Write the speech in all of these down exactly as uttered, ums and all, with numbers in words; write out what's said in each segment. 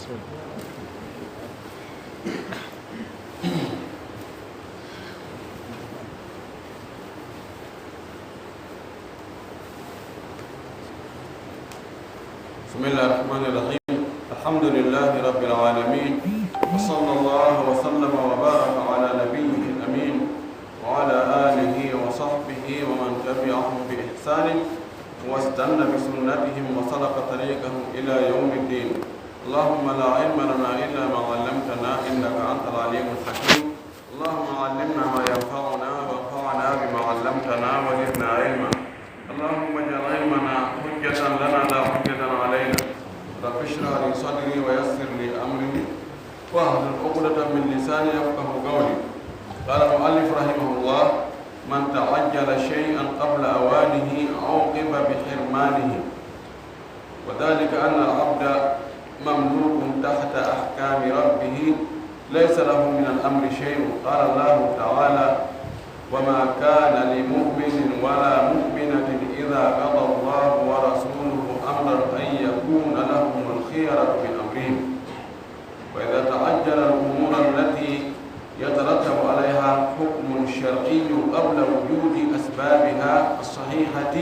بسم الله الرحمن الرحيم. الحمد لله رب العالمين. وصلى الله وسلم وبارك على نبيه الأمين وعلى آله وصحبه ومن تبعهم بإحسان واستن بسنتهم وسلك طريقهم إلى يوم الدين. اللهم لا علم لنا إلا ما علمتنا إنك أنت العليم الحكيم. اللهم علمنا ما ينفعنا وانفعنا بما علمتنا وزدنا علما. اللهم اجعل علمنا حجة لنا لا حجة علينا. رب اشرح لي صدري ويسر لي أمري واحلل عقدة من لساني يفقه قولي. قال المؤلف رحمه الله: من تعجل شيئا قبل أوانه عوقب بحرمانه. وذلك أن العبد مملوك تحت أحكام ربه ليس له من الأمر شيء. قال الله تعالى: وما كان لمؤمن ولا مؤمنة إذا قضى الله ورسوله أمرا أن يكون لهم الخيرة من أمرهم. وإذا تعجل الأمور التي يترتب عليها حكم شرعي قبل وجود أسبابها الصحيحة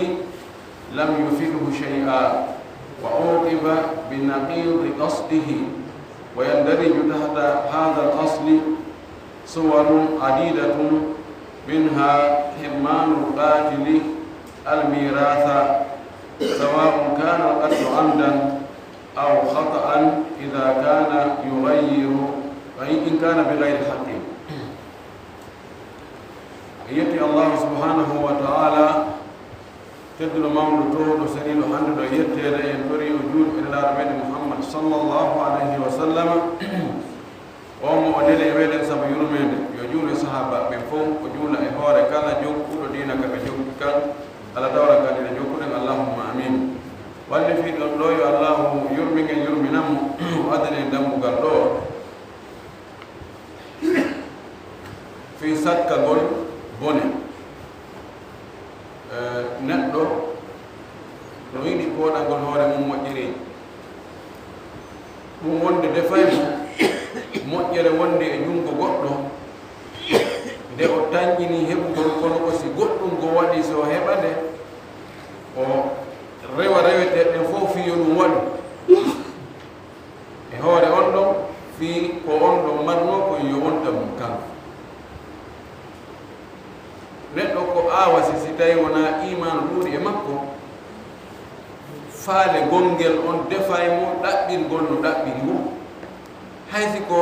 لم يفده شيئا، وعوقب بنقيض قصده. ويندرج تحت هذا الأصل صور عديدة، منها حرمان القاتل الميراث، سواء كان القتل عمدا أو خطأ، إذا كان يغير، أي إن كان بغير حق. En yetti Allahu subhanahu wa ta'ala, tedduɗo, mawɗo, towɗo, seniiɗo, hannduɗo e yetteede. En tori o juul e Nelaaɗo meɗen Muhammad sallallahu alayhi wa sallam. O mo o neli e meɗen sabu yurmeende, yo juul e sahaabaaɓe ɓen fow, o juula e hoore kala jokkuɗo diina ka ɓe jokki kan, Alla tawra ka diina jokkuɗen, Allahumma amin. Wallifiiɗo ɗo, yo Allahu yurmin en, yurminan mo, o addana en dambugal ɗo. Fii sakkagol bone. Eh, neɗɗo no yiɗi pooɗagol hoore mum moƴƴereeji. Ɗum wonde defay mo moƴƴere wonde e junngo goɗɗo, nde o tanƴini heɓugol, kono ko si goɗɗum ko waɗi, so o heɓa nde, o rewa reweteeɗe ɗen fof fii yo ɗum waɗu e hoore on ɗon, fii ko on ɗon marnoo kon yo wonta mum kanko. Neɗɗo ko aawasi si tawi wonaa iimaan ɗuuɗi e makko, faale gongel on defay mo ɗaɓɓirgol no ɗaɓɓiri mo. Hay si ko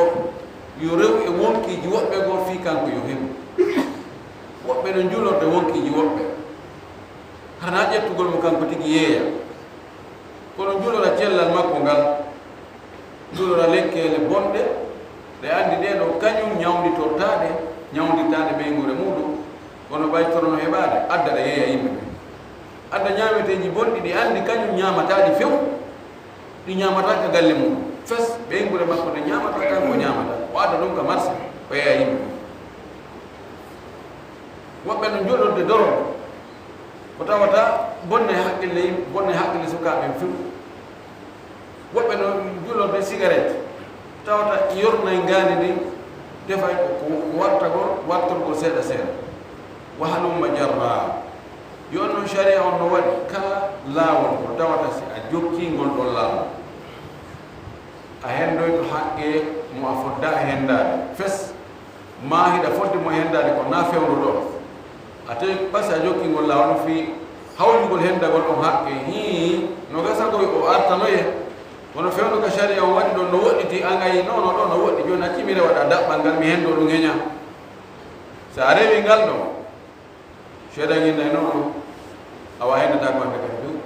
yo rew e wonkiiji woɓɓe goo fii kanko yo heɓu. Woɓɓe no njulorde wonkiiji woɓɓe, hara na ƴettugol mo kanko tigi yeeya. Kono njulora cellal makko ngal, njulora lekkeele bonɗe, ɗe anndi ɗee ɗoo kañum ñawnditortaaɗe, ñawndittaaɗe ɓeynguure muuɗum, kono ɓay toro no heɓaade, adda ɗe yeeya yimɓe ɓe. Adda ñaameteeji bonɗi ɗi anndi kañum ñaamataa ɗi few, ɗi ñaamataa ka galle muuɗum. Fes, ɓeynguure makko nde ñaamataa, kanko o ñaamataa. O adda ɗum ka marché, o yeeya yimɓe ɓe. Woɓɓe no njulorde doro, ko tawata bonnay haqqille yim-, bonnay haqqille sukaaɓe ɓen few. Woɓɓe no njulorde sigaret, tawata yornay ngaandi ndin, defay ko, ko wartagol, wartorgol seeɗa seeɗa. Wa halumma jarra. Yo on non, sharia on no waɗi kala laawol ko tawata si a jokkii ngol ɗon laawol, a hendoyto haqqe mo a foddaa e hendaade. Fes. Maa hiɗa fodde mo e hendaade ko na fewndo ɗoo. A tawi basi a jokki ngol laawol fii hawjugol hendagol on haqqe. Hii, no gasa koy o artanoye. Kono fewndo ka sharia on waɗi ɗon no woɗɗiti, an ayi, non, non, ɗoo no woɗɗi. Jooni a cimire waɗa daɓɓal ngal, mi hendo ɗum heña. So a rewi ngal ɗoo, Seeɗa nginna e noon, awa henndataa ko hannde kadi dow.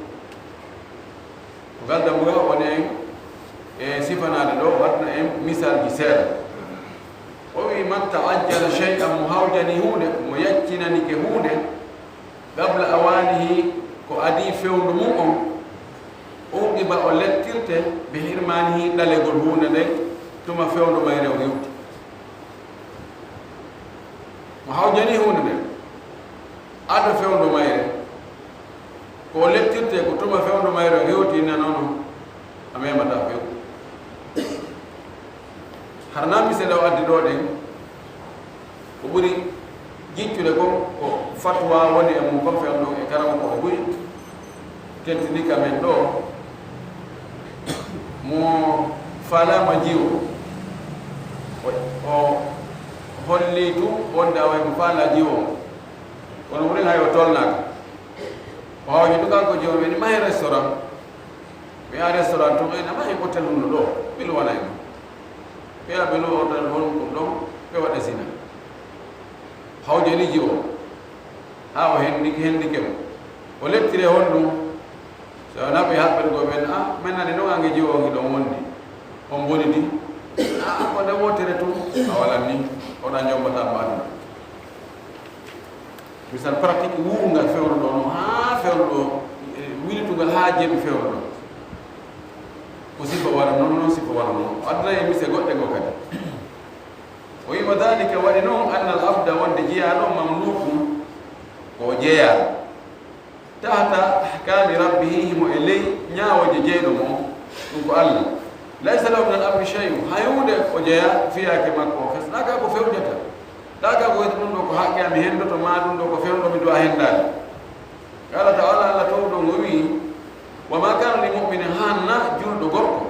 Ko ngal dambugal woni en e sifanaade ɗo, waɗna en misaalji seeɗa. O wi'i, "Man ta'ajjala shay'an", mo hawjani huunde, mo yaccinanike huunde, "qabla awaanihi", ko adii fewndo mum on, "uqiba", o lettirte, "bi hirmaanihi", ɗalegol huunde nden, tuma fewndo mayre o hewti. Mo hawjani huunde nden, ado fewndo mayre, ko o lettirte ko tuma fewndo mayre hewti, nana non, a memataa few. O addi ɗo ɗen, ko ɓuri jiccude kon ko fatwa woni e mum kon, fewndo e karama ko o ɓuri tentini ka men ɗo. Mo faalaama jiwo, o, o holli tun wonde awa mo faala jiwo. Kono wurin hay o tolnaaka. O hawji ɗum kanko jiwo, ɓe ni mahi restaurant. Ɓe yaha restaurant tun, ena mahi hotel hunde ɗo, ɓe luwana en. Ɓe yaha ɓe luwa hotel honɗum ɗon, ɓe waɗa zina. Hawjani jiwo. Haa o hendi, hendike mo. O lettire honɗum? So wonaa ɓe haɓɓere goo ɓen, "Ah, men nani non ange jiwo on hiɗon wondi. On boni di?" "Ah, ko nde wootere tun." A walan ni, oɗa jombata mbaɗu. Misal pratique wuurngal fewndo ɗo no haa fewndo ɗo, e, wilitungal haa jeeɓi fewndo ɗo. Ko sifa wara non, non sifa wara non. O addana en mise goɗɗe goo kadi. O wi, "Wa dhalika, waɗi non, anna al abda, wonde jiyaaɗo, mamlukun, ko o jeyaa. Tahta ahkami rabbihi, himo e ley ñaawooje jeyɗo mo, ɗum ko Allah. Laysa lahu min al amri shay'un, hay huunde o jeyaa fiyaake makko o fes. Ɗaaka ko fewjata. Ɗaaka ko wiyata ɗum ɗo ko haqqe am, mi hendoto, ma ɗum ɗo ko fewndo, mi duwa hendaade." Qala ta'ala, Allah towɗo ngo wi, "Wa ma kana li mu'minin, haanna julɗo gorko,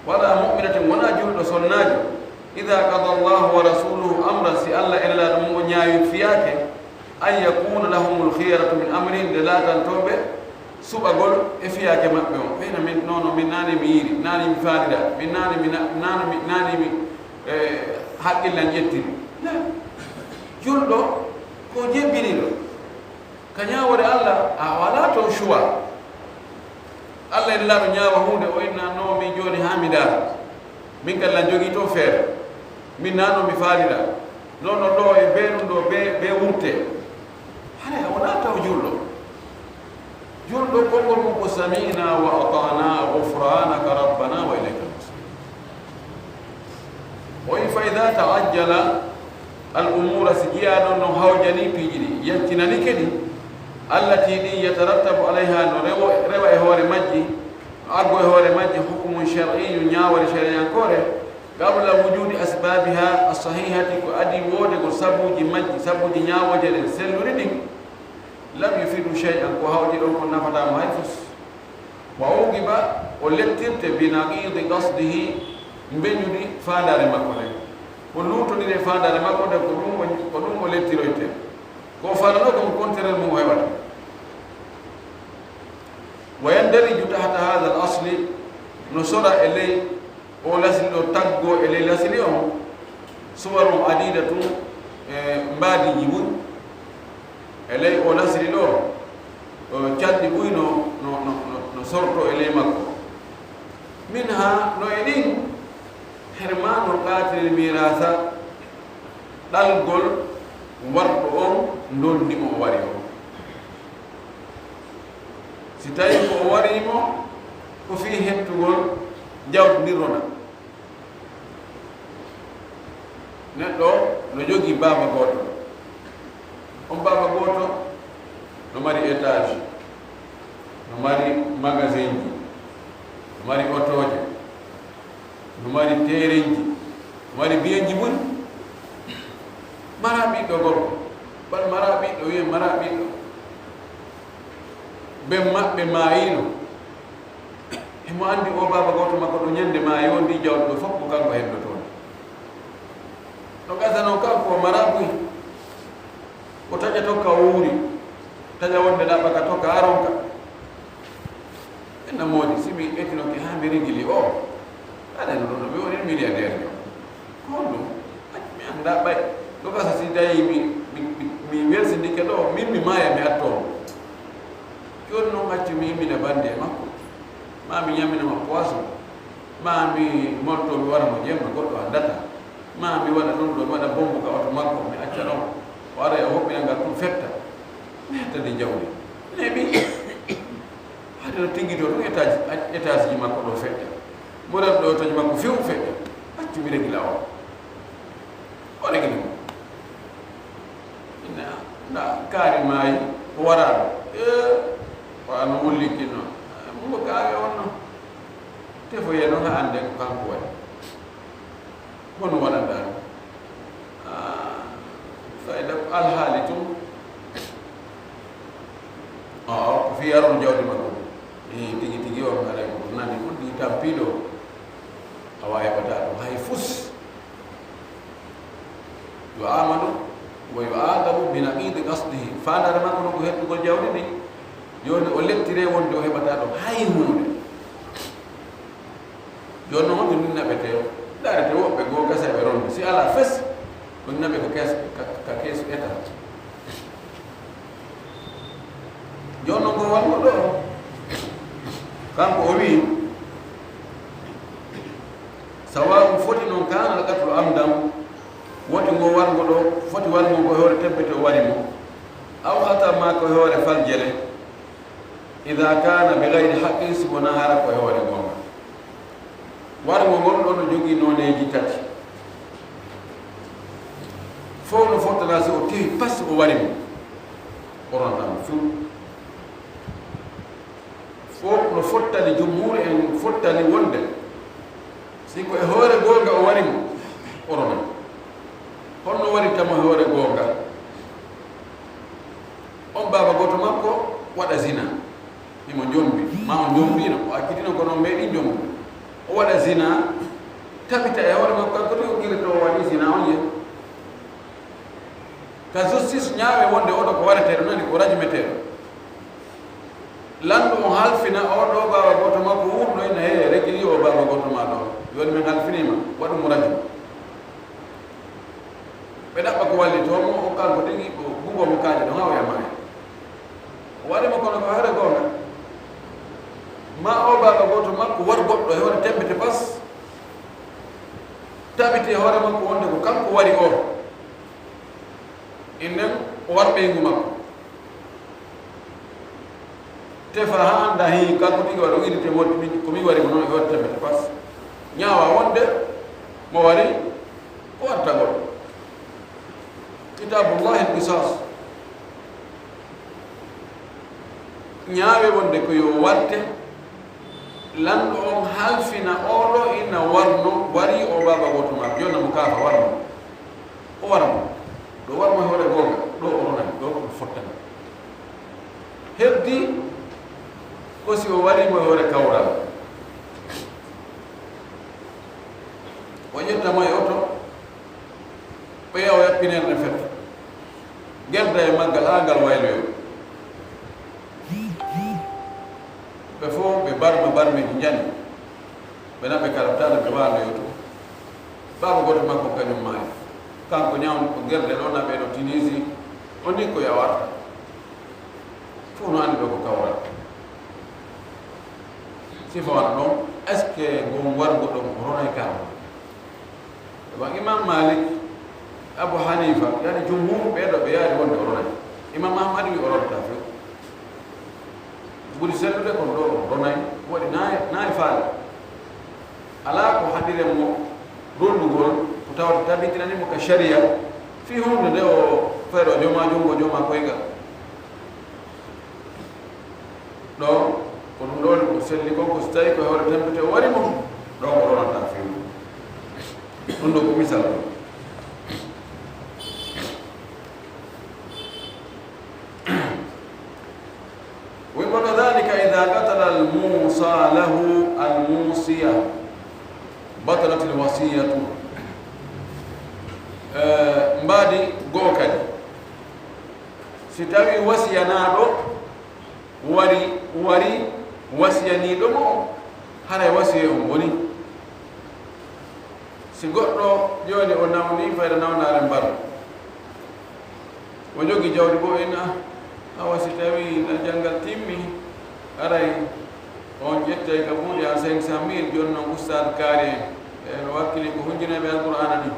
wala mu'minatin, wona julɗo sonnaajo, idha qada Allahu wa rasuluhu amran, si Allah e Nelaaɗo mum o ñaawi fiyaake, an yakuna lahumul khiyaratu min amrihim, nde laatantooɓe suɓagol e fiyaake maɓɓe on. Ɓeyna min, nono, min naane mi yiiri, naane mi faalira, min naane mi na-, naane mi, naane mi, eh, haqqillan ƴettiri." La. Julɗo ko jebbiniiɗo. Ka ñaawoore Allah, a walaa toon choix. Allah e Nelaaɗo ñaawa huunde, o inna, "No, min jooni haa mi ndaara. Min kadi lan jogii toon feere. Min naa no mi faalira. Non, non, ɗo e bee ɗum ɗo, bee, bee wurtee." Haray a wonaa taw julɗo. Julɗo konngol mum ko, "Sami'na wa ata'na, ghufranaka rabbana wa ilayka al-masir." O wi, "Fa idha ta'ajjala al umura, si jiyaaɗo no hawjani piiji ɗi, yaltinani kadi, allati ɗi yatarattabu alayha, no rewo, rewa e hoore majji, no aggo e hoore majji, hukmun shar'iyyun, ñaawoore shari'ankoore, qabla wujudi asbabiha as-sahihati, ko adii woodegol sabuuji majji, sabuuji ñaawooje ɗen selluɗi ɗin, lam yufidu shay'an, ko hawji ɗon ko nafataa mo hay fus." Wa uqiba, o lettirte, bi naqidi qasdihi, mbeñudi faandaare makko nden. O luutondire faandaare makko nden, ko ɗum o, ko ɗum o lettiroyte. Ko o faandanoo ko contraire mum o heɓata. Wa yandariju tahta hadha al asli, no sora e ley o lasli ɗo, taggo e ley lasli on, suwarun adidatun, e mbaadiiji buy. E ley o lasli ɗo, o calɗi buy no, no, no, no, no sorto e ley makko. Minha, no e ɗin, hirmanul qatilil mirasa, ɗalgol warɗo on ndondi mo o wari on. Si tawi ko o wari mo, ko fii hettugol jawdi ndin rona. Neɗɗo no jogii baaba gooto. On baaba gooto no mari étage, no mari magasinji, no mari otooje, no mari terenji, no mari biyenji buy. Mara ɓiɗɗo gorko, bal mara ɓiɗɗo, wiyen mara ɓiɗɗo. Ben maɓɓe maayino. Himo anndi o baaba gooto makko ɗo, ñande maayo ndi jawdi ɗo fof ko kanko heddotoo. No gasa noon, kanko o mara buy. Ko taƴa tokka o wuuri. Taƴa wonde laɓa ka tokka aronka. Enna moodi, si mi etinoke haa mi rigili o, aɗa no ɗum ɗo, mi woni milliardaire jo. Ko honɗum? Ay, mi anndaa ɓay. Ɗo gasa si tawi mi, mi, mi, mi welsindike ɗo, min mi maaya, mi attoo mo. Jooni noon accu mi immina bannde e makko. Maa mi ñamina mo poisson. Maa mi molto mi wara mo jemma goɗɗo anndataa. Maa mi waɗa ɗum ɗo, mi waɗa bombu ka oto makko, mi acca ɗon. O ara e o hoɓɓina ngal ɗum fetta. Mi hettani jawdi. Neeɓi. Hade no tiggitoo ɗum étage, étage ji makko ɗo feƴƴa. Mo rewɓe ɗo étage makko few feƴƴa. Accu mi regila o. O regili mo. Inna, nda kaari maayi, o waraa ɗo. Ee, o ano wullikinno. Mo kaari on no. Tefoye noon haa annde ko kanko waɗi. Kono waɗanɗaa ɗum. Haali tun, o, o, ko fii yaron jawdi makko. Ii, tigi tigi on haray ko ɗum nani, ɗum tigi tampiiɗo, a waawi heɓata ɗum hay fus. Yo aamanu wa yo aadamu bi naqiidi qasdihi. Faandaare makko non ko heɓtugol jawdi ndi, jooni o leptire wonde o heɓata ɗum hay huunde. Jooni non, honto nin naɓetee? Ndaarete woɓɓe goo gasayɓe ronde. Si alaa fes, ɗum naɓe ka kees-, ka, ka keesu eta. Jooni non, ko wongo ɗo, kanko o wi'i, sawa'un foti non, kaana al-qatlu amdan, woti ngo warngo ɗo, foti warngo ngo e hoore tebbete o wari mo, aw khata maa ko e hoore faljere, idha kaana bi ghayri haqqin, si wonaa hara ko e hoore goonga. Warngo ngol ɗon no jogii nooneeji tati. Fow no fottana si o tewi pas o wari mo. Orontan few. Fow no fottani, jumhuur en fottani wonde si ko e hoore goonga o wari mo, oronay. Honno wari tamo e hoore goonga? On baaba gooto makko waɗa zina. Himo jombi, ma o jombino, o accitino, kono o meeɗi jombude. O waɗa zina, tabita e hoore makko, kanko tigi o qirri to o waɗi zina on ye. Ka justice ñaawe wonde oɗo ko wareteeɗo, nani ko rajmeteeɗo. Lanɗo on halfina oɗo baaba gooto makko wuurɗo ina he, regi o baaba gooto ma ɗo. Jooni min halfiniima, waɗu mo rajmu. Ɓe ɗaɓɓa ko wallitoo mo, o kanko tigi, o bugo mo kaaƴe ɗon, haa o yamaaya. O waɗi mo kono ko hoore goonga. Ma o baaba gooto makko war goɗɗo e hoore tembete pas, tabiti e hoore makko wonde ko kanko wari o. Innen o war ɓeyngu makko. Tefa haa annda, hii, kanko tigi waɗa wirite mo, min, ko mi wari mo noon, e waɗa tembete pas. Ñaawa wonde mo wari ko wartagol. Kitaabullahi al-Qisas. Ñaawe wonde ko yo warte, lanɗo on halfina oɗo ina warno, wari o baaba gooto ma, jonna mo kaafa warno. O wara mo. Ɗo war mo e hoore goonga, ɗo o ronani, ɗo ko fottani. Heddi ko si o wari mo e hoore kawral. O ƴetta mo e oto, ɓeya o yappinere ne fetta. Gerda e maggal haa ngal wayloyo. Ɓe fof ɓe barma barmeeji njani. Ɓe naɓe kala tana ɓe waaloyo to. Baaba gooto makko kañum maayi. Kanko ñawni ko gerde ɗo naɓe ɗo Tunisie. O ni ko yawarta. Fof no anndi ɗo ko kawral. Sifa wano ɗon, est-ce que ngon wargo ɗon ko ronay kawral? Bon, Imam Malik, Abu Hanifa, yani jumhur ɓeɗo ɓe yaari wonde o ronay. Imam Ahmad wi o ronata few. Ɓuri sellude kon ɗo o ronay, waɗi nayi, nayi faale. Alaa ko haɗiren mo rondugol ko tawata tabitinani mo ka sharia, fii hunde nde o feere o joma jungo, joma koygal. Ɗo, ko ɗum ɗo woni ko selli kon, ko so tawi ko e hoore tampete o wari mo, ɗo ko ronata few. Ɗum ɗo ko misal ɗum. Wa kadhalika idha qatala al-musa lahu al-musiya batalat al-wasiyatu. Eh, mbaadi goo kadi. Si tawi wasiyanaaɗo wari, wari wasiyaniiɗo mo, haray wasiya on boni. Si goɗɗo jooni o nawni fayda nawnaare mbar, o jogi jawdi goo en, a, awa si tawi na janngal timmi, haray on ƴettay ka buuɗi an cinq cent mille, jooni non ustaad kaari en, e no wakkili ko hunjinayɓe Alqur'aana ni.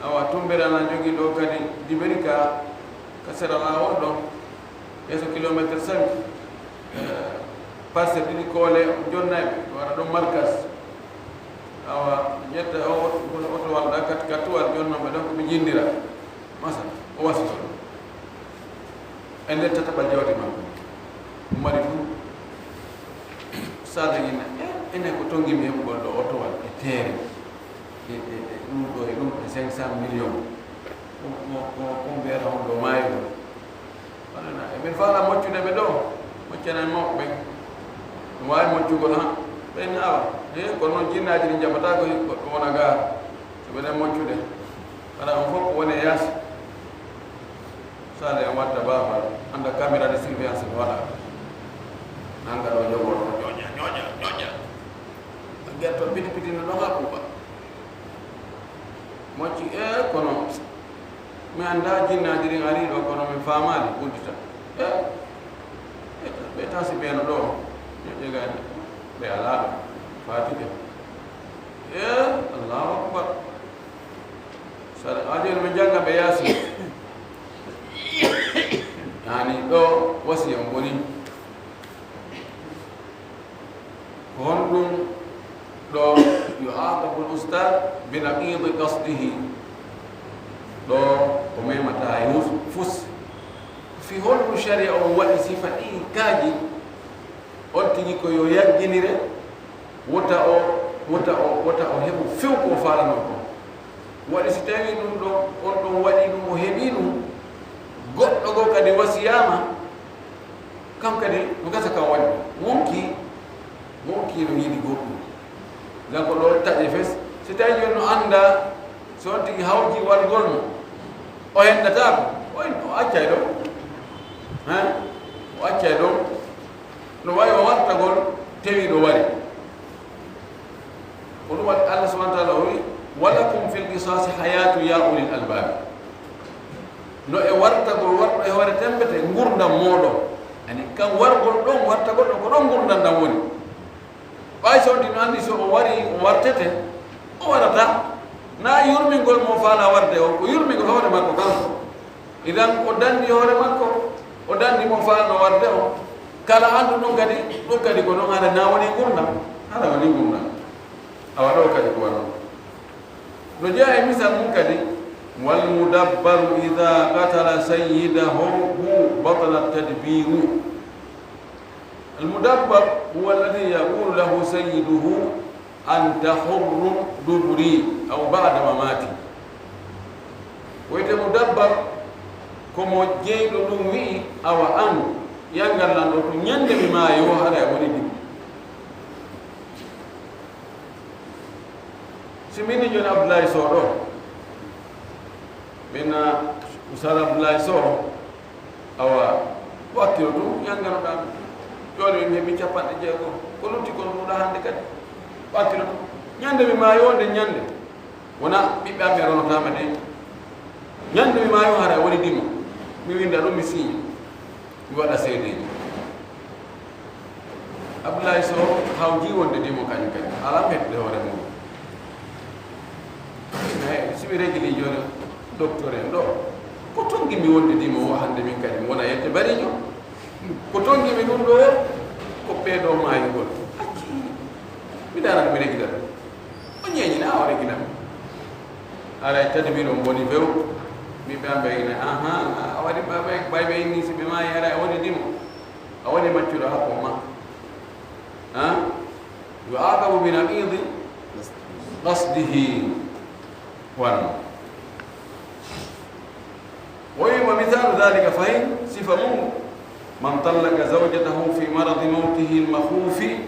Awa, tumbere ana jogii ɗo kadi diberi ka, ka sera laawol ɗon, yeeso kilometer cinq, eh, parcelle ɗiɗi koole jonnayɓe, waɗa ɗon markas. Awa, ƴetta o oto, otowal ɗa, kat-, kattuwal jonnooɓe ɗon ko ɓe jinndira. Masala, o wasi ɗon. E nder tataɓal jawdi makko, mari ɗum. Saada ina, e, ene ko tonngimi heɓugol ɗo otowal e teere. E, e, e ɗum ɗo, e ɗum e cinq cent millions. Ko, ko, ko, ko mbiyata on ɗo maayugol. Wonana, eɓe faala moccude ɓe ɗo, moccana e mawɓe ɓen. Ɗum waawi moccugol, ha? Ɓen awa. He, kono noon jinnaaji ɗi njaɓataa ko goɗɗo wona gaa. So ɓe ɗen moccude. Wala on fof ko woni e yaasi. Sale en watta baafal, annda caméra de surveillance no waɗa. Nanga ɗo jogoo ɗo, ñooƴa, ñooƴa, ñooƴa. Ngetto piti piti no ɗon haa ɓuuɓa. Mocci, e kono mi annda jinnaaji ɗin ari ɗo, kono min faamaali uddita. E, e, ɓe tasi ɓe no ɗo, ñoƴƴe gayna. Ɓe alaa ɗo, faati ɓe. E, Allahu Akbar. Sara, aade no ɓe jannga ɓe yaasi. Yani ɗo wasiya on woni. Ko honɗum ɗo yu'aqabu al-ustad bi naqidi qasdihi? Ɗo ko memata e fus. Fii honɗum sharia on waɗi sifa ɗi kaaji? On tigi ko yo yagginire, wota o, wota o, wota o heɓu few ko o faalanoo ko. Waɗi si tawii ɗum ɗo, on ɗon waɗi ɗum, o heɓii ɗum, goɗɗo goo kadi wasiyaama, kam kadi no gasa kam waɗi ɗum. Wonkii, wonkii no yiɗi goɗɗum. Nden ko ɗo taƴe fes. Si tawii jooni no annda, so on tigi hawji wargol mo, o henndataako, o, o accay ɗo. Hein? O accay ɗo. No waawi o wartagol, tawi ɗo wari. Ko ɗum waɗi Allah subhanahu wa ta'ala o wi, "Wa lakum fil qisasi hayatun ya ulil albab." No e wartagol, warɗo e hoore tembete ngurdam mooɗon. Ani kan wargol ɗon, wartagol ɗon, ko ɗon ngurdam ɗam woni. Ɓay so on tigi no anndi so o wari, o wartete, o warata. Na yurmingol mo faala warde o, ko yurmingol hoore makko kanko. Idan o danndi hoore makko, o danndi mo faalno warde o. Kala anndu ɗum kadi, ɗum kadi ko ɗum hara na woni ngurdam, hara woni ngurdam. Awa ɗo kadi ko wano. No jeyaa e misal mum kadi, "Wal mudabbaru idha qatala sayyidahu batala tadbiru." Al mudabbar huwa alladhi yaqulu lahu sayyiduhu, "Anta hurrun dubri aw ba'da mamati." Ko wiyetee mudabbar, ko mo jeyɗo ɗum wi'i, "Awa an, yanngal lan ɗo, to ñande mi maayo, haray woni ɗum." Si min ni jooni Abdoulaye Sow ɗo, min, ah, Oustaz Abdoulaye Sow, awa, ko hakkilo tun yannganoɗaa ɗum. Jooni min heɓi capanɗe jeego. Ko lutti kon ɗuuɗa hannde kadi. Ko hakkilo tun. Ñande mi maayo, nde ñande. Wona ɓiɓɓe am ɓe ronotaama de. Ñande mi maayo, hara woni dimo. Mi winnda ɗum, mi siiña. Mi waɗa seedeeji. Abdoulaye Sow hawji wonde dimo kañum kadi. Alaa mettude hoore mum. Eyi, si mi regili jooni docteur en ɗo, ko tonngimi wonde dimo o hannde min kadi mi wona yette bariijo. Ko tonngimi ɗum ɗo, ko ɓee ɗo maayugol. Acci, mi darata mi regila ɗum. O ñeeñina, o regina. Aray tadbir on boni few. Mi ɓe amɓe ina, aha, a waɗi ɓe, ɓe, ɓe, ɓe inni si ɓe maayi, aray a woni dimo. A woni maccuɗo hakko ma. Ha? Yu'aqabu bi naqidi qasdihi. Wano. Wa misalu dhalika fahin, sifa mum, man tallaqa zawjatahu fi maradi mawtihi al-makhufi,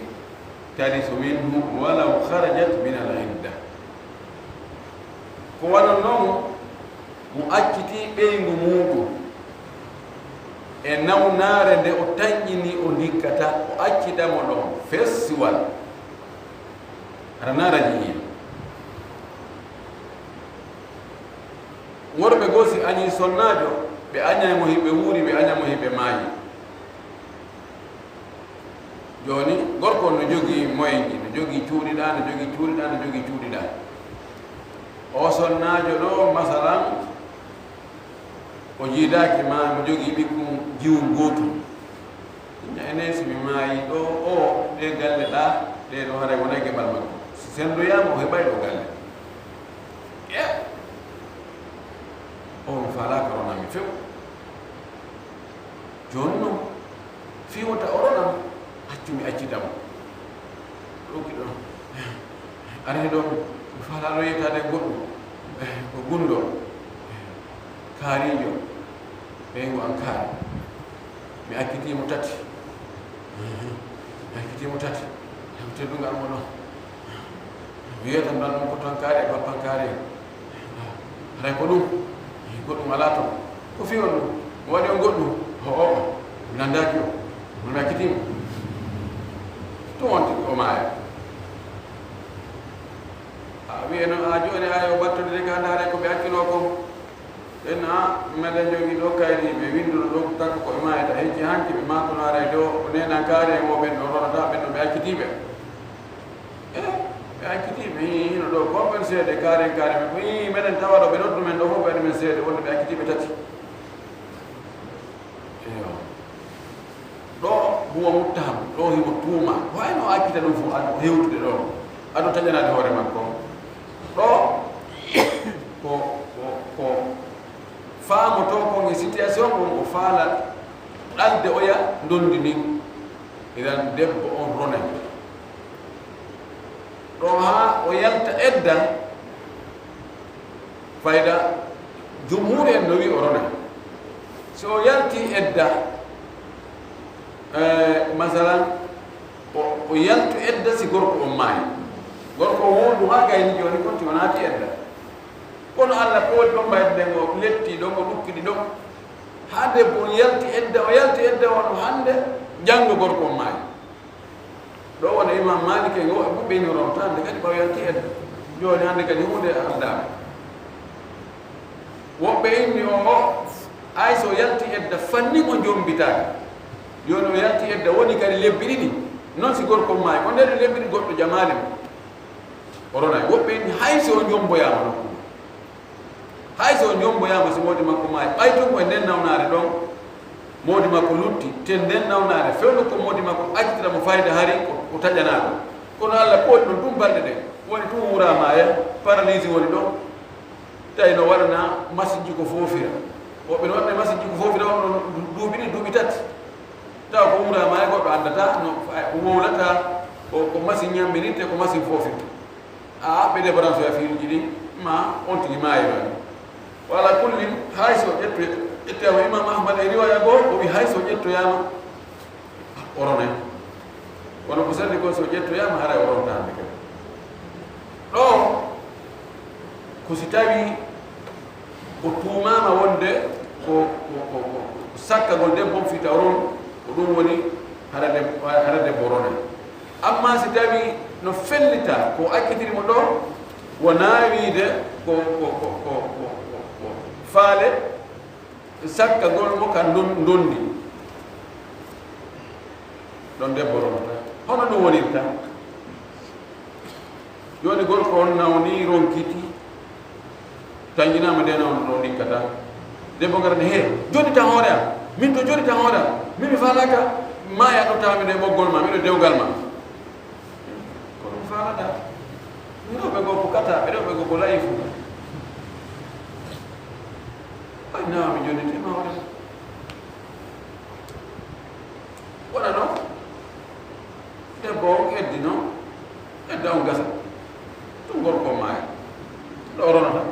tarisu minhu walaw kharajat min al-idda. Ko wano non, mo accitii ɓeyngu muuɗum e nawnaare nde o tanƴini o ndikkata, o accita mo ɗon fes siwal. Hara na raji'iya. Worɓe goo si añii sonnaajo, ɓe añay mo hiɓe wuuri, ɓe aña mo hiɓe maayi. Jooni, gorko on no jogii moyen ji, no jogii cuuɗi ɗaa, no jogii cuuɗi ɗaa, no jogii cuuɗi ɗaa. O sonnaajo ɗo, masalan, o jiidaaki ma, mo jogii ɓikkun jiwun gootun. Ina enen si mi maayi ɗo, o, ɗee galle ɗaa, ɗee ɗo haray wonay geɓal makko. Si senndoyaama, o heɓay ɗo galle. E, o mi faalaaka wona mi few. Jooni non, fii wota o rona, accu mi accita mo. Ɗokki ɗon. Aray ɗon, mi faalaa ɗo yettaade e goɗɗum. Eh, ko gunndoo. Kaariijo, ɓeyngu an kaari. Mi accitii mo tati. Mi accitii mo tati. Hewte dugal mo ɗon. Mi wiyata ɗon ɗum ko tonkaari e bappankaari. Haray ko ɗum, goɗɗum alaa ton. Ko fii on ɗum? O waɗi on goɗɗum? Ho o, mi lanndaaki o. Mo mi accitii mo. Ɗum on tigi o maaya. A wi'e noon, a jooni a yo ɓattodire ka ndaare ko ɓe accuno kon. Ɓen a meɗen jogii ɗo kaydi ɓe winnduno ɗo takko ko e maayata hecci hanki ɓe maatunaara e dow o neenan kaari en o ɓen ɗo ronata ɓen ɗo ɓe accitiiɓe. E ɓe accitiiɓe hino ɗo kon ɓen seede kaari en kaari men ko ii meɗen tawa ɗo ɓe noddu men ɗo fof ɓe waɗi men seede wonde ɓe accitiiɓe tati. Eyo. Ɗo huwa muttaham, ɗo himo tuuma. Ko hayno accita ɗum fof aɗo hewtude ɗo. Aɗo taƴanaade hoore makko. Ɗo ko ko ko faamoto kon e situation on o faala ɗalde oya ndondi ndin. Idan debbo on ronay. Ɗo haa o yalta edda. Fayda jumhur en no wi o ronay. Si o yalti edda, eh, masalan, o, o yaltu edda si gorko on maayi. Gorko on wondu haa gayni jooni kon ti o naati edda. Kono Alla ko woni ɗon mbayde nden o letti ɗon, o ɗukkidi ɗon. Haa debbo on yalti edda, o yalti edda on hannde, janngo gorko on maayi. Ɗo wona Imam Malik en o e ɓuɓɓe ino rontaande kadi ɓaw yalti edda. Jooni hannde kadi huunde aldaama. Woɓɓe inni o, o, hay so yalti edda fanni o jombitaaka. Jooni o yalti edda woni kadi lebbi ɗiɗi. Noon si gorko maayi, ko nder lebbi ɗiɗi goɗɗo jamaali mo. O ronay. Woɓɓe inni hay so o jomboyaama nokku. Hay so o jomboyaama si moodi makko maayi, ɓay tun ko e nden nawnaare ɗon moodi makko lutti, te nden nawnaare fewndo ko moodi makko accitira mo fayda hari ko, ko taƴanaaɗo. Kono Alla ko waɗi ɗum, ɗum balɗe ɗen. Woni tun wuuraa maaya, paralysie woni ɗon. Tawi no waɗana masinji ko foofira. Woɓɓe no waɗana masinji ko foofira on ɗon du-, duuɓi ɗiɗi, duuɓi tati. Tawa ko wuuraa maaya goɗɗo anndataa, no, o wowlataa, ko, ko masin ñamminirte, ko masin foofirte. A ɓe debransoya fiiluuji ɗin, ma on tigi maayiro en. Wa ala kullin, hay so ƴettu-, ƴettoyaama Imam Ahmad e riwaya goo, o wi hay so ƴettoyaama, o ronay. Kono ko selli kon so ƴettoyaama, haray o ronta hannde kadi. Ɗo, ko si tawi o tuumaama wonde ko, ko, ko, ko, ko sakkagol debbo on fii tawron, ko ɗum woni hara deb-, hara debbo ronay. Amma si tawi no fellita ko accitiri mo ɗo, wonaa wiide ko, ko, ko faale sakkagol mo ka ndon-, ndondi. Ɗon debbo ronata. Hono ɗum wonirta? Jooni gorko on nawni ronkiti, tanjinaama nde nawno ɗo ndikkata. Debbo gara ne, "He, joni tan hoore am. Min to joni tan hoore am. Min mi faalaaka maaya ɗo taami nde ɓoggol ma, miɗo dewgal ma." Ko ɗum faalata. Rewɓe goo ko kata, ɓe rewɓe goo ko layifu. Ay, nawami joni te hoore am. Wona noon, debbo on eddino, edda on gasa. Ɗum gorko on maaya. Ɗo ronata.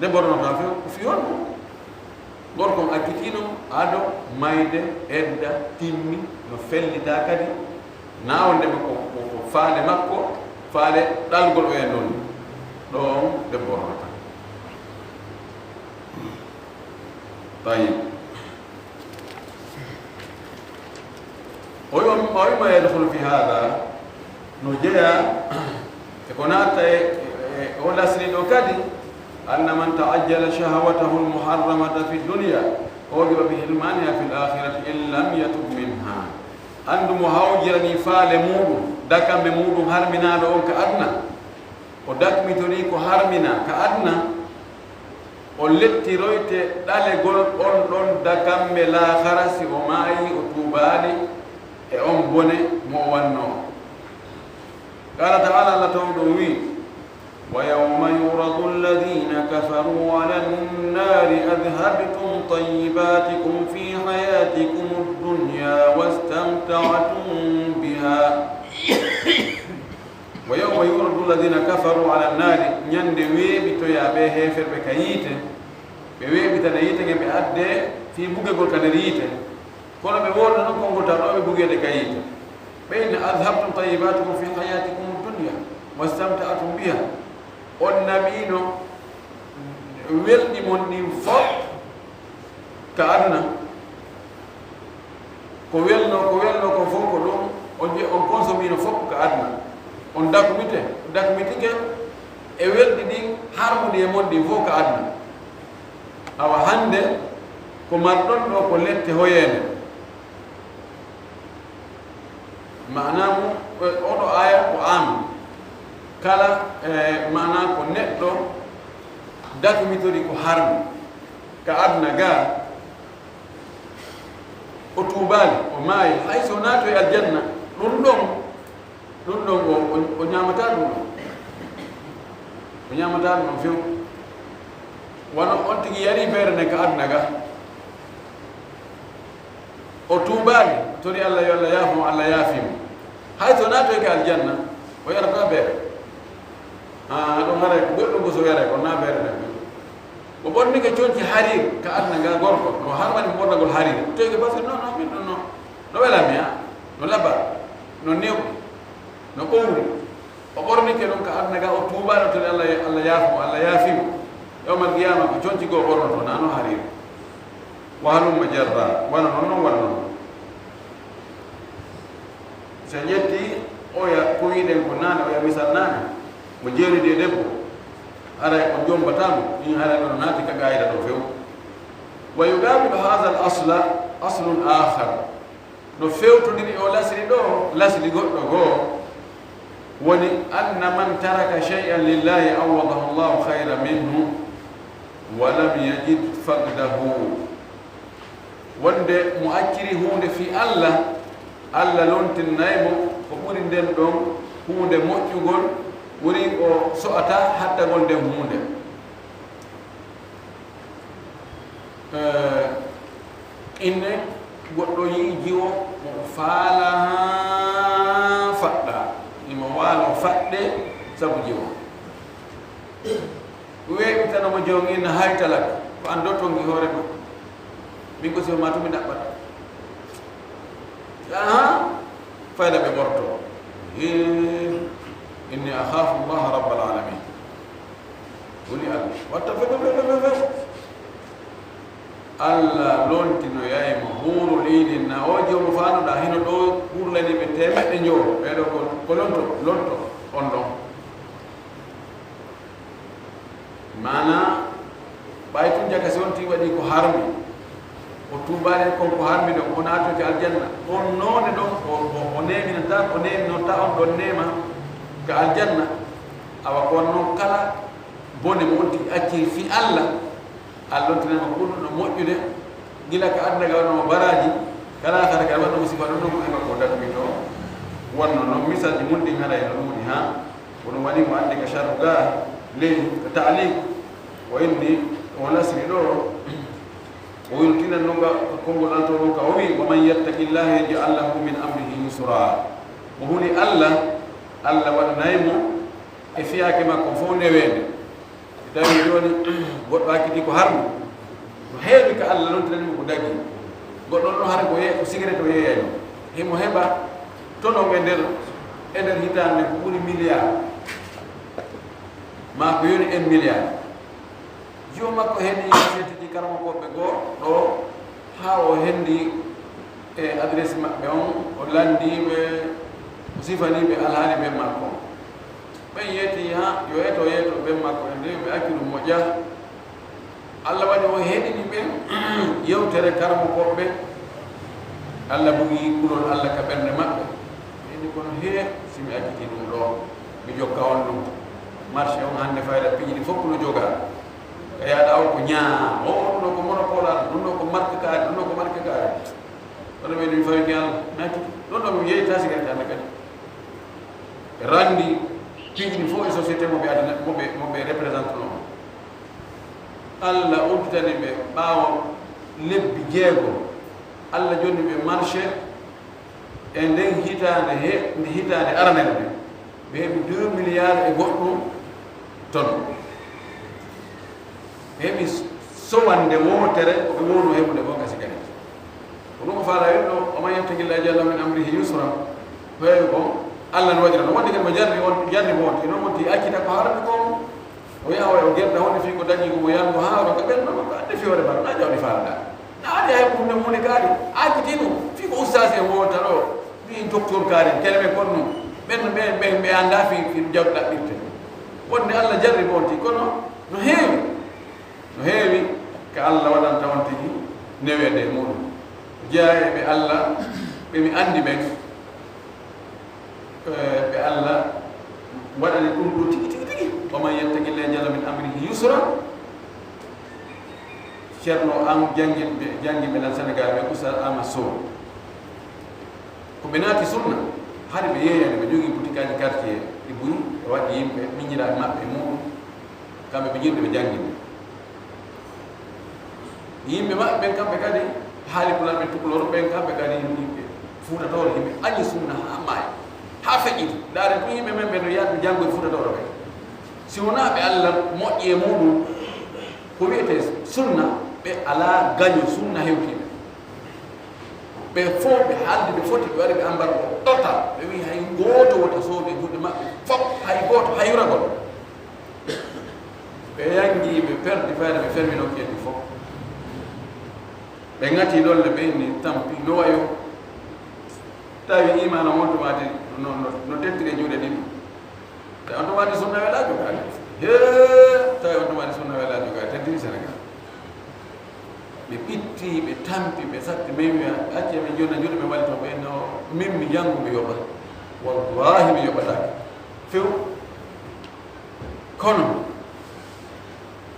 Debbo ronata fi, fi honno? Gorko on accitino ado mayde, edda timmi, no fellita kadi. Na wonde ko, ko, ko faale makko, faale ɗalgol o en ɗon. Ɗo on debbo ronata. Tayyib. O wi-, o wima yadkhulu fi hada, no jeya e ko natta e, e, e o lasri ɗo kadi, anna man ta'ajjala shahawatahu al-muharramata fi dunya, uqiba bi hirmaniha fi al-akhirati in lam yatub minha. Anndu mo hawjirani faale muɗum, dakambe muɗum harminaaɗo on ka aduna, o dakmitorii ko harmina ka aduna, o lettiroyte ɗalegol on ɗon dakamme laakara si o maayi o tuubaali e on bone mo o wannoo. Qaala ta'ala, Alla tawɗo wi'i, "Wa yawma yu'radu alladhina kafaru 'ala an-nari adhhabtum tayyibatikum fi hayatikum ad-dunya wastamta'tum biha." Wa yawma yu'radu alladhina kafaru 'ala an-nari, ñande weeɓitoyaa ɓe heeferɓe ka yiite, Ɓe weeɓitana yiite nge, ɓe adde fii bugegol ka nder yiite. Kono ɓe woodano konngol tawa ɗo ɓe bugeede ka yiite. Ɓe inna: "Adhabtum tayyibatikum fi hayatikum dunya, wastamta'tum biha." On naɓiino welɗi mon ɗin fof ka aduna. Ko welno, ko welno ko fof ko ɗum, on je-, on consomiino fof ka aduna. On dakmite, dakmitike e welɗi ɗin harmuɗi e mon ɗin fof ka aduna. Awa hannde ko marɗon ɗo ko lette hoyeende. Maanaa mum, e, oɗo aaya ko am. Kala, e, maanaa ko neɗɗo dakmitori ko harmi ka aduna ga, o tuubaali, o maayi, hay so naatoy aljanna, ɗum ɗon, ɗum ɗon o, o, o ñaamataa ɗum ɗon. O ñaamataa ɗum ɗon few. Wano on tigi yari beere nden ka aduna ga. O tuubaali, tori Allah yo Allah yaafo mo, Allah yaafi mo. Hay so naatoy ka aljanna, o yarataa beere. Ah, ɗum haray ko goɗɗum ko so yaray, ko na beere nden. O ɓornike conci hariir ka aduna nga gorko, no harmani mo ɓornagol hariir. Teyke basi, non, non, min ɗon no, no welami, ah, no laba, no newɗi, no ɓowri. O ɓornike ɗum ka aduna ga, o tuubaano to Allah, Allah yaafo mo, Allah yaafi mo. Yawmal qiyaama ko conci goo ɓornoto, na no hariir. Wa halumma jarra, wano non, non, wano non. So ƴetti oya ko wiɗen ko nane, oya misal nane, mo jeeridi e debbo, haray o jombatamo, in haray ɗon naati ka qaayida ɗo few. Wa yuqabilu hadha al asla aslun akhar. No fewtodiri o lasli ɗo, lasli goɗɗo goo, woni anna man taraka shay'an lillahi awwadahu Allahu khayran minhu wa lam yajid faqdahu. Wonde mo acciri huunde fii Allah, Allah lontinnay mo ko ɓuri nden ɗon huunde moƴƴugol, woni o so'ata hattagol nden huunde. Eh, inne goɗɗo yi'i jiwo, mo faala haa faɗɗa, imo waalo faɗɗe sabu jiwo. Weeɓitano mo jom inna haytalak, ko an ɗo tongi hoore ma. Min ko si ma tumi ɗaɓɓata. Aha, fayda ɓe ɓorto. Hee, inni akhafu Allah rabbal alamin. Woni Allah. Watta fe, fe, fe, fe, fe. Allah lontinoyay mo huuru leydi na o joomo faanoɗa hino ɗo hurlani ɓe temeɗɗe njowo. Ɓeɗo ko, ko lonto, lonto on ɗon. Maanaa, ɓay tun jaka si on tigi waɗi ko harmi, o tuubaali kon ko harmi ɗon, o naatoyte aljanna. On noone ɗon, o, o, o neeminata, o neeminota on ɗon neema ka aljanna. Awa ko on non kala bone mo on tigi acciri fii Allah, Allah on tinanma ko ɓurɗo no moƴƴude, gila ka aduna ga wonno baraaji, kala kala ka waɗno musiba ɗon ɗon ko heɓa ko dakmito. Wonno non misalji mun ɗin haray no ɗuuɗi haa. Kono woni mo anndi ka sharru ga ley ka ta'liq, o inni o lasri ɗo, o wiltinan non ka konngol altoro ka o wi: "Wa man yattaqillaha yaj'al lahu min amrihi yusra." Mo huli Allah, Allah waɗanay mo e fiyaake makko fof neweende. Si tawi jooni goɗɗo hakkiti ko harmi, no heewi ka Allah lontinani mo ko dagi. Goɗɗo on ɗon hara ko ye-, ko sigaret o yeeyayno. Himo heɓa tono e nder, e nder hitaande ko ɓuri milliard. Maa ko yoni en milliard. Jiwo makko hendi seetiji karamokooɓe goo ɗo, haa o hendi e adresse maɓɓe on, o lanndii ɓe, o sifanii ɓe alhaali ɓe makko. Ɓen yeetii haa yo eto yeeto ɓen makko en, nden ɓe accu ɗum moƴƴa. Allah waɗi o heɗini ɓen yewtere karamokooɓe ɓen. Allah bugi kulol Allah ka ɓernde maɓɓe. Ɓe inni, "Kono hee, si mi accitii ɗum ɗo, mi jokka on ɗum. Marché on hannde fayda piiji ɗi fof no jogaa. Ka yaaɗa o ko ñaa, o ɗum ɗo ko monopole an, ɗum ɗo ko marque kaari, ɗum ɗo ko marque kaari." Kono ɓe inni, "Mi fawi ki Allah, mi accitii." Ɗon ɗo mi yeeyta sigaret hannde kadi. Ɓe ranndi piiji ɗi fof e société mo ɓe adana, mo ɓe, mo ɓe représenté non. Allah udditani ɓe ɓaawo lebbi jeego. Allah jonni ɓe marché e nden hitaande he, nde hitaande aranere nde. Ɓe heɓi deux milliards e goɗɗum tonnes. Ɓe heɓi sowande wootere, ko ɓe wowno heɓude ko gasi kadi. Ko ɗum o faala wiɗɗo, "O man yattaqi llaha yaj'al lahu min amrihi yusra." Ko heewi ko Allah no waɗira no. Wonde kadi mo jarri on, jarri mo on, ino wonti accita ko harmi ko. O yaha o gerda honde fii ko dañi ko mo yango haa o ka ɓen no, ko ande fii hoore mbaɗa, na jawdi faalaɗa. Na andi hay ko hunde mum woni kaari, acciti ɗum, fii ko ustaas en wonta ɗo, ɗin docteur kaari, kene ɓe kon ɗum. Ɓen, ɓen, ɓen, ɓe annda fii, fii jawdi ɗaɓɓirte. Wonde Allah jarri mo on ti, kono no heewi. No heewi ka Allah waɗanta on tigi neweede e muɗum. Jeyaa e ɓe Allah, ɓe mi anndi ɓen, eh, ɓe Allah waɗani ɗum ɗo tigi, tigi, tigi. "Wa man yattaqi llaha yaj'al min amrihi yusra." Ceerno am jannginɓe, jannginɓe lan Senegal ɓe, Oustaz Ama Sow. Ko ɓe naati sunna, hari ɓe yeeyani, ɓe jogii butikaaji quartier ɗi buy, ɓe waɗi yimɓe, miñiraaɓe maɓɓe e muɗum, kamɓe ɓe jiɗde ɓe jannginde. Yimɓe maɓɓe ɓen kamɓe kadi, haali pulaar ɓe tukulor ɓen kamɓe kadi, yimɓe Fuuta Tooro, yimɓe añi sunna haa maayi, haa feƴƴiti. Ndaaren ɗum yimɓe men ɓe no yaade janngo e Fuuta Tooro ɓe. Si wonaa ɓe Allah moƴƴi e muɗum, ko wi'etee sunna, ɓe alaa gaño sunna hewtii ɓe. Ɓe fof ɓe haaldi, ɓe foti, ɓe waɗi ɓe ambar o total. Ɓe wi'i hay gooto wota soodo e juuɗe maɓɓe fof, hay gooto, hay yuragol. Ɓe yangi, ɓe perdi fayda, ɓe fermi nokkeeji fof. Ɓe ŋati ɗon le, ɓe inni tampi, no wayo. Tawi imaana on tuma waati no, no, no tettiri e juuɗe ɗiɗi. Tawi on tuma waati sunna wela jogaade. He, tawi on tuma waati sunna wela jogaade. Teddini Senegal. Ɓe ɓitti, ɓe tampi, ɓe satti, min wi'a, "Acce min jonna juuɗe men wali to." Ɓe no, "Min mi janngu mi yoɓa. Wallahi mi yoɓataake." Few. Kono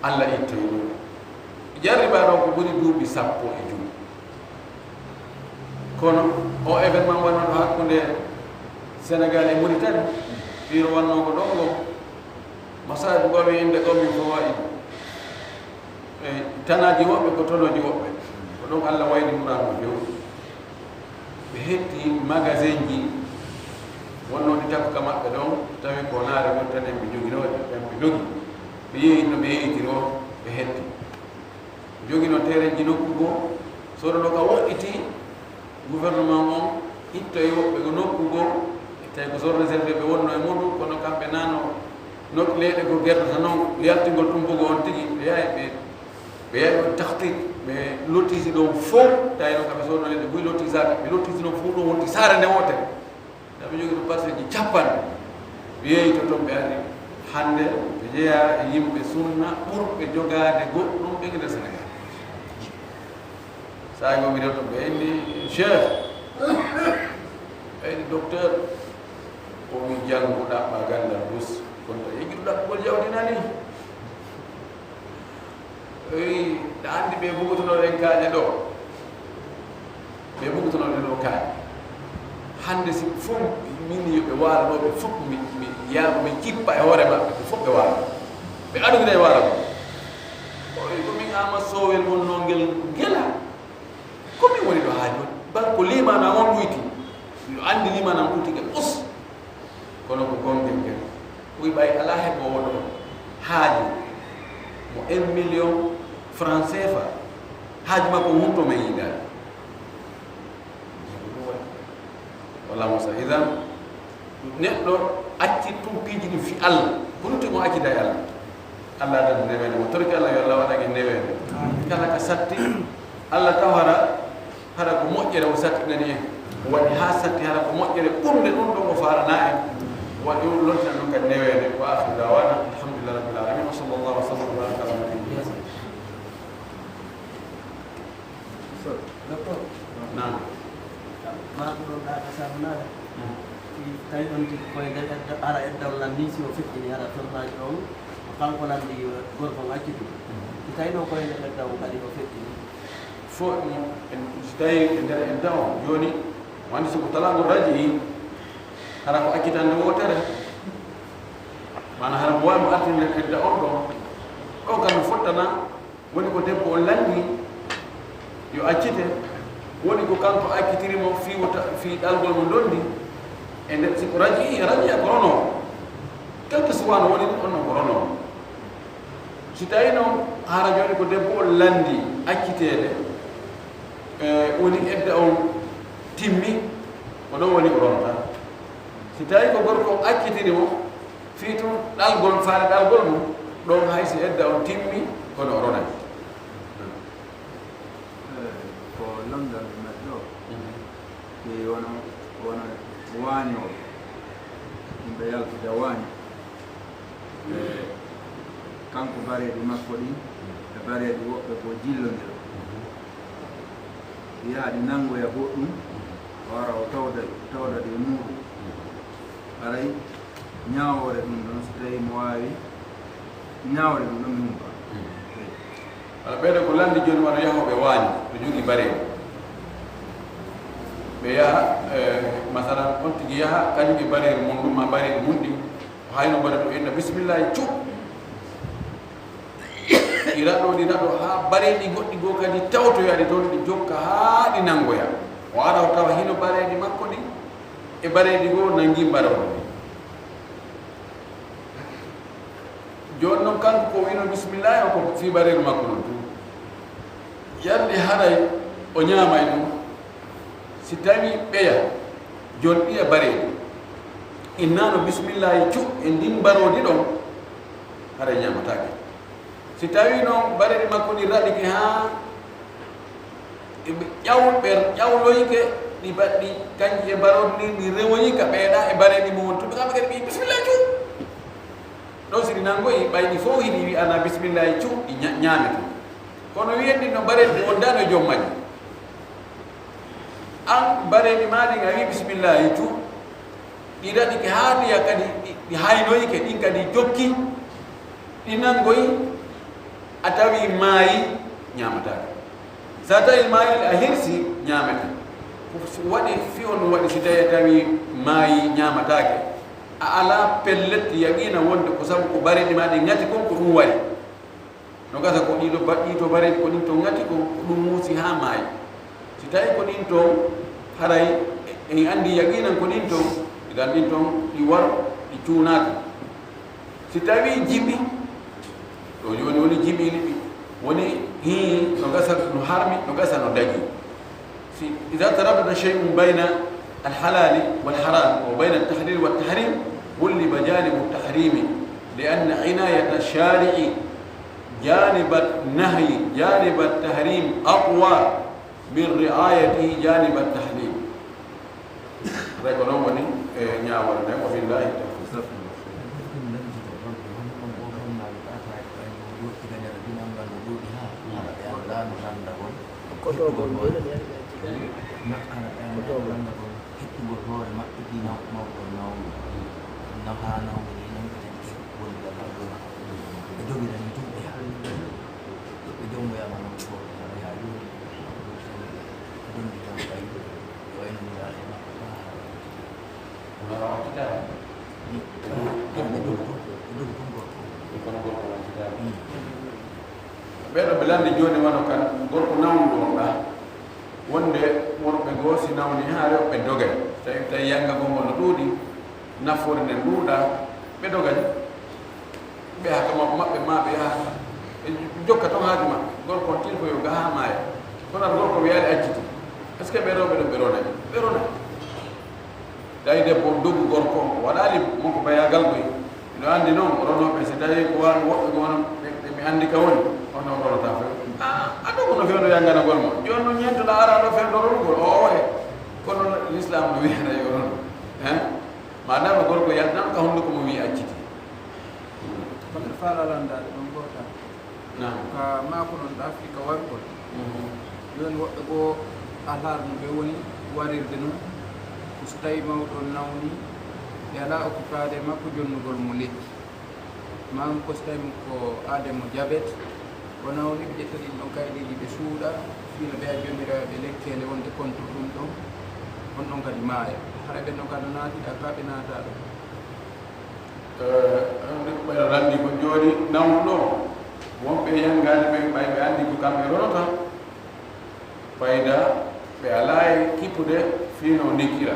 Allah ittoyi ɗum. Jarribaa ɗo ko ɓuri duuɓi sappo e jowi. Kono o événement wonnooɗo hakkunde Senegal e Mauritanie, piiro wonnoo ko ɗon ngo, masaayibu goo mi innde goo min fof waɗi. E tanaaji woɓɓe ko tonooji woɓɓe. Ko ɗon Allah wayni Qur'aan o fewti. Ɓe hetti magasinji wonnooɗi takko ka maɓɓe ɗon, tawi ko naare Mauritanie ɓe joginooɗi, ɓen ɓe dogi. Ɓe yeeyi no ɓe yeeyitiri o, ɓe hetti. Joginoo terrainji nokku goo, soodo ɗo ka woɗɗiti, gouvernement on ittoyi woɓɓe ko nokku goo, tawi ko zone réservé ɓe wonno e muɗum, kono kamɓe nano, no leyɗe goo gerdata non, yaltingol tumbugo on tigi, ɓe yahi ɓe, ɓe yahi ɗon tahqiq, ɓe lotisi ɗon fof, tawi no kamɓe soodo leyɗe buy lotisaaka, ɓe lotisi ɗon fof ɗon wonti saare nde wootere. Tawi ɓe jogii ɗo parcelle ji capanɗe. Ɓe yeeyi to ton, ɓe ari hannde, ɓe jeyaa e yimɓe sunna ɓurɓe jogaade goɗɗum ɓe nder Senegal. Saay goo mi rewto ɓe inni, "Cheikh, ɓe inni, Docteur." O wi, "Janngu ɗaɓɓa ganndal dus, kono tawi yejjude ɗaɓɓugol jawdi nani." Ey, ɗa anndi ɓe bugotonoo ɗen kaaƴe ɗo. Ɓe bugotonoo ɗen ɗo kaaƴe. Hannde si fof min yo ɓe waalo ɗo, ɓe fof mi, mi yaama, mi jippa e hoore maɓɓe, ɓe fof ɓe waalo. Ɓe aduna e waalo ɗo. O wi ko min ama sowel wonnoo ngel ngela. Ko min woni ɗo haa jooni? Bal ko liimaana on ɗuyti. Yo anndi liimaana on ɗuyti ngel us. Kono ko gonngel ngel. Wi ɓay alaa heɓoowo ɗo haaju mo un million franc C F A. Haaju makko ngun to men yiidaani. Wala mo sa idan neɗɗo acci tumpiiji ɗin fi Allah. Ko ɗum tigi mo accida e Allah. Allah addan neweende mo. Torki Allah yo Allah waɗan en neweende. Kala ka satti, Allah taw hara, hara ko moƴƴere o sattinani en. O waɗi haa satti hara ko moƴƴere ɓurnde ɗum ɗon o faalana en. O waɗi o lontina ɗum kadi neweende. Wa akhiru da'wana, alhamdulillahi rabbil alamin. Wa sallallahu wa sallam wa baraka ala nabiyyina. So, docteur. Naam. Maa ko ɗon ɗaaka sabunaare. Mm. Si tawi on tigi koye nder edda, hara eddawol lan ni si o feƴƴini hara tournage on, ko kanko lanndi gorko on accitu. Mm. Si tawi ɗo koye nder edda on kadi o feƴƴini. Fo mo, en, si tawi e nder edda on, jooni, wandi si ko talaangol raji, hara ko accitande wootere. Maana hara mo waawi mo artinde edda on ɗon. Kon kan no fottana. Woni ko debbo on lanni yo accite, woni ko kanko accitiri mo fii wota, fii ɗalgol mo ndondi. E nder, si ko raji, raji a ko rono. Quelque soit no woni, on non ko rono. Si tawi noon Hara jooni ko debbo on lanndii acciteede, e, woni edda on timmi, ko ɗon woni o ronata. Si tawii ko gorko on accitini mo, fii tun ɗalgol, faale ɗalgol mum, ɗon hay si edda on timmi, kono o ronay. Ko lanndal ɓe mari ɗoo, ɓe wano, wano waañooɓe, yimɓe yaltida waaño. E, kanko bareeɗi makko ɗin e bareeɗi woɓɓe goo jillondira. Yaha ɗi nanngoya goɗɗum, o ara o tawda, tawda ɗi e muuɗum. Haray ñaawoore ɗum ɗon, so tawii mo waawi ñaawde ɗum ɗon, mi humpaa. Wala ɓeeɗo ko lanndi jooni wano yahooɓe waaño, ɓe jogii bareeɗi. Ɓe yaha, e, masalan, on tigi yaha, kañum e bareeɗi mum ɗum, ma bareeɗi mum ɗin, o hayno mbaɗa ɗum inna bisimillahi, cu. Ɗi raɗo, ɗi raɗo, haa bareeɗi goɗɗi goo kadi tawtoya ɗi toon, ɗi jokka haa ɗi nanngoya. O ara o tawa hino bareeɗi makko ɗi e bareeɗi goo nanngii mbaroodi. Jooni non kanko ko wino bisimillahi, o ko fii bareeɗi makko non tun. Yande haray o ñaamay ɗum. Si tawii ɓeya jonɗi e bareeɗi, innaano bisimillahi cu e ndin mbaroodi ɗon, haray ñaamataake. Si tawii non bareeɗi makko ɗin raɗike haa ɓe ƴaw-, ɓe ƴawloyike, ɗi baɗɗi kanji e mbaroodi ndin, ɗi rewoyi ka ɓeeɗa e bareeɗi mum won tun, ɓe kamɓe kadi ɓe bisimillahi cu. Ɗon si ɗi nanngoyi, ɓay ɗi fow hiɗi wi'ana bisimillahi cu, ɗi ña-, ñaamete. Kono wi'en ɗin no bareeɗi ɗi wondaano e joom majji. An bareeɗi maa ɗin a wi'i bisimillahi cu, ɗi raɗike haa ndiya kadi ɗi, ɗi haynoyike, ɗin kadi jokki, ɗi nanngoyi, a tawi maayi, ñaamataake. Sa tawi maayi a hirsi, ñaamete. Ko waɗi fi'o no waɗi si tawi a tawi maayi ñaamataake. A alaa pellet yaqiina wonde ko sabu ko bareeɗi maa ɗin ŋati kon ko ɗum waɗi. No gasa ko ɗiɗo baɗɗi to bareeɗi ko ɗin ton ŋati kon, ko ɗum muusi haa maayi. Si tawi ko ɗin ton, haray en anndi yaqiinan ko ɗin ton, idan ɗin ton ɗi waro, ɗi cuunaaka. Si tawi jiɓi, ɗo jooni woni jiɓi ni ɗi, woni hii no gasa no harmi, no gasa no dagi. Si, إذا تردد شيء بين الحلال والحرام وبين التحليل والتحريم غلب جانب التحريم، لأن عناية الشارع جانب النهي، جانب التحريم أقوى من رعايته جانب التحليل. Rek ko noon woni e ñaawal nden, وبالله التوفيق. Kotogol ɓe ɗon yari ɓe accident. Kotogol. Hettugol hoore maɓɓe ɗi mawɗo nawɗo nafa nawɗo ni non ɓe tan woni ɓe ɗon ɓe dogirani tun ɓe haa ɓe jonngoyama non ko ɓe haa jooni ɓe ɗon ɓe tan kay ɓe wayno ni haa e maɓɓe haa haa ɓe ɗon ɓe dogi tun ɓe dogi tun gorko. Ɓeeɗo ɓe lanndi jooni wano kan gorko nawnuɗo on ɗaa. Wonde worɓe goo si nawni haa rewɓe dogay, tawi tawi yangagol ngol no ɗuuɗi, nafoore nden ɗuuɗaa, ɓe dogay. Ɓe yaha ka maɓɓe, maɓɓe maa ɓe yaha ɓe jokka ton haaju maɓɓe. Gorko on tilko yo ga haa maaya. Kono gorko wiyaali acciti. Est ce que ɓe rewɓe ɗon ɓe ronay? Ɓe ronay. Tawi debbo on dogu gorko on, o waɗaali mo ko bayaagal koy. Miɗo anndi noon, ronooɓe, si tawii ko waano woɓɓe goo noon, ɓe, ɓe mi anndi ka woni, on noon ronotaa fof. A, a dogono fewndo yannganagol mo. Jooni noon ñeentuɗaa araa ɗoo fewndo ronugol, o oore. Kono Lislaam no wi'ata yo rono. Hein? Maadaama gorko yaltinaama ka hunnduko mum wi'i acciti. Kono faalaa lanndaade ɗon gootal. Naam. Ka maako noon ɗaa fii ka wargol. Mhm. Jooni woɓɓe goo alhaar no ɓe woni warirde noon. Ko so tawii mawɗo on nawni, ɓe alaa okkukaade e makko jonnugol mo lekki. Maa ko so tawii mo ko aade mo jabet, o nawni, ɓe ƴetta ɗin ɗon kayɗeeji ɓe suuɗa, fii no ɓe a jonnira ɓe lekkeele wonde contre ɗum ɗon, on ɗon kadi maaya. Hara ɓen ɗon kadi no naatiɗaa ka ɓe naataa ɗon. Hannde ko ɓayno lanndi ko jooni nawnuɗo wonɓe yanngaade ɓen ɓay ɓe anndi ko kamɓe ronota fayda ɓe alaa e kippude fii no ndikkira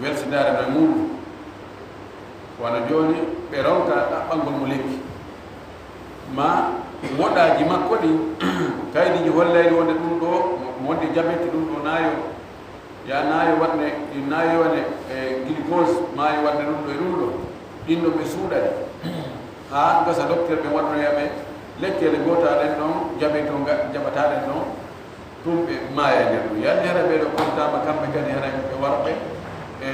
welsindaare no e muuɗum. Wano jooni ɓe ronka ɗaɓɓangol mo lekki. Ma woɗaaji makko ɗin, kaydiiji hollayɗi wonde ɗum ɗo, mo wonde jabeti ɗum ɗo naayo, ya naayo waɗne, naayo waɗne e glucose, maayo waɗne ɗum ɗo e ɗum ɗo, ɗin ɗo ɓe suuɗani. Haa gasa docteur ɓe waɗnoya ɓe lekkele gootaɗen ɗon, jabeti o nga-, jaɓataɗen ɗon, ɗum ɓe maaya e nder ɗum. Yalni hara ɓee ɗo kontaama kamɓe kadi hara ɓe warɓe, e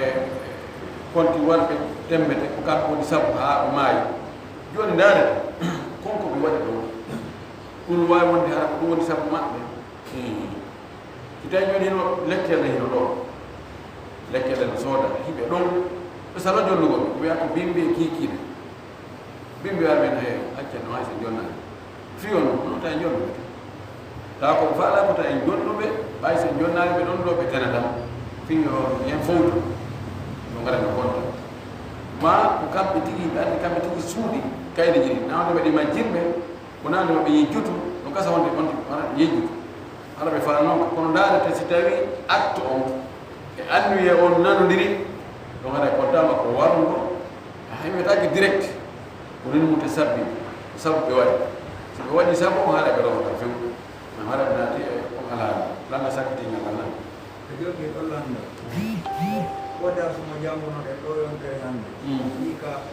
konti warɓe temmete, ko kamɓe woni sabu haa o maayi. Jooni ndaare, kon ko ɓe waɗi ɗo, ɗum waawi wonde hara ko ɗum woni sabu maɓɓe. Hmm. Si tawi jooni hino lekkele hino ɗo, lekkele no sooda, hiɓe ɗon, ɓe salo jonnugol, ko wiya ko bimbi e kiikiiɗe. Bimbi wiya men, "He, acca no hay so jonnaani." Fiyo no, no tawi jonnuɓe. Tawa ko faala ko tawi jonnuɓe, ɓay so jonnaani ɓe ɗon ɗo ɓe tenata. Fiyo en fowtu. No ngara no konta. Ma ko kamɓe tigi, ɓe anndi kamɓe tigi suuɗi kaydiiji ɗi. Nawde ɓe ɗi majjirɓe, ko nawde ɓe yejjutu, no gasa wonde wonde wona yejjutu. Hara ɓe faala noon, kono ndaarete si tawi acte on e annuye on nanondiri, ɗum haɗa kontaama ko warngo, a haywetaake direct, ko nin mute sabbi, ko sabu ɓe waɗi. So ɓe waɗi sabu on, haɗa ɓe rewata few, no haɗa ɓe naati e on alhaali, lannda sakkitingal Allah. Ɓe jogii ɗon lannda. Ko darsu mo janngunoɗen ɗo yontere hannde. Mm. Wii ka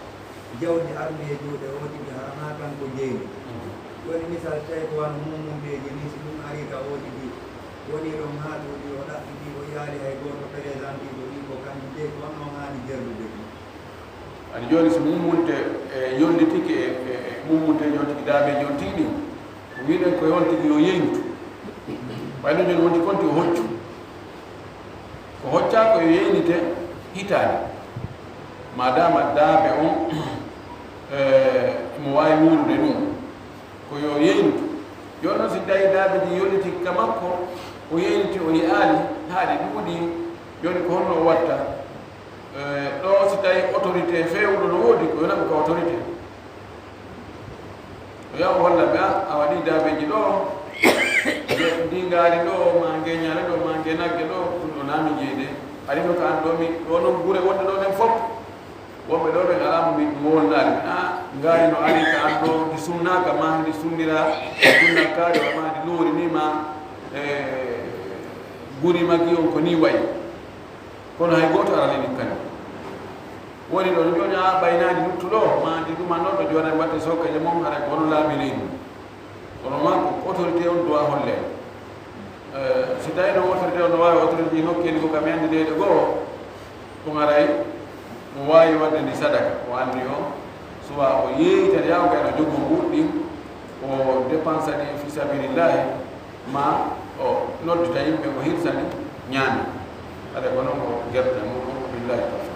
jawdi ardi e juuɗe oo tigi hara naa kanko jeyni. Mm. Woni misal, tawi ko wano mummunteeji ni, si ɗum arii ka oo tigi woni ɗon haa ɗuuɗi, o ɗaɓɓitii, o yaali hay gooto présentii ko ɗi ko kanjum jeyi, ko honno haani jerdude ɗum? Ani jooni, so mummunte, e, yonditike e, e, e mummunteeji on tigi, daabeeji on tigi ɗin, ko wiɗen ko on tigi yo yeyntu. Ɓay no jooni wonti konti o hoccu. Ko hoccaa ko yo yeynite hitaande. Maadaama daabe on, e, mo waawi wuurude ɗum, ko yo yeyntu. Jooni noon, si tawi daabe ɗin yonditike ka makko, o yeyniti, o yi'aali, haa ɗi ɗuuɗi, jooni ko honno o watta? Eh, ɗo si tawi autorité feewɗo no woodi, ko yo naɓu ka autorité. O yaha o holla ɓe, "Ah, a waɗi daabeeji ɗo, ndi ngaari ɗo, ma nge ñaale ɗo, ma nge nagge ɗo, ɗum ɗo naa min jeyi de. Ari no ka an ɗo, mi, ɗo noon gure wonde ɗo ɗen fof. Wonɓe ɗo ɓen alaa mo mi wowlanaali. Ah, ngaari no ari ka an ɗo, ndi sunnaaka, ma ndi sunnira, ndi sunnankaari, ma ndi luuri ni, ma, eh, guri magi on ko ni wayi." Kono hay gooto arani ɗin kadi. Woni ɗon jooni, a ɓaynaani luttuɗo, ma ndi ɗuma noon ɗo jooni, mbatte sokka je mon, hara ko hono laabi leydi. Kono ma ko autorité on doit holle. Eh, si tawi no autorité on no waawi autorité ji nokkeeli ko kam yande leyɗe goo, ko ngaray mo waawi waɗde ndi sadaka, o anndi o, soit o yeeyita yaw gayno jogo mbuɗɗin, o dépensa ɗi fi sabilillahi, ma o noddita yimɓe ko hirsani ñaami. Hade ko noon o gerte mum, o billahi tawfiq.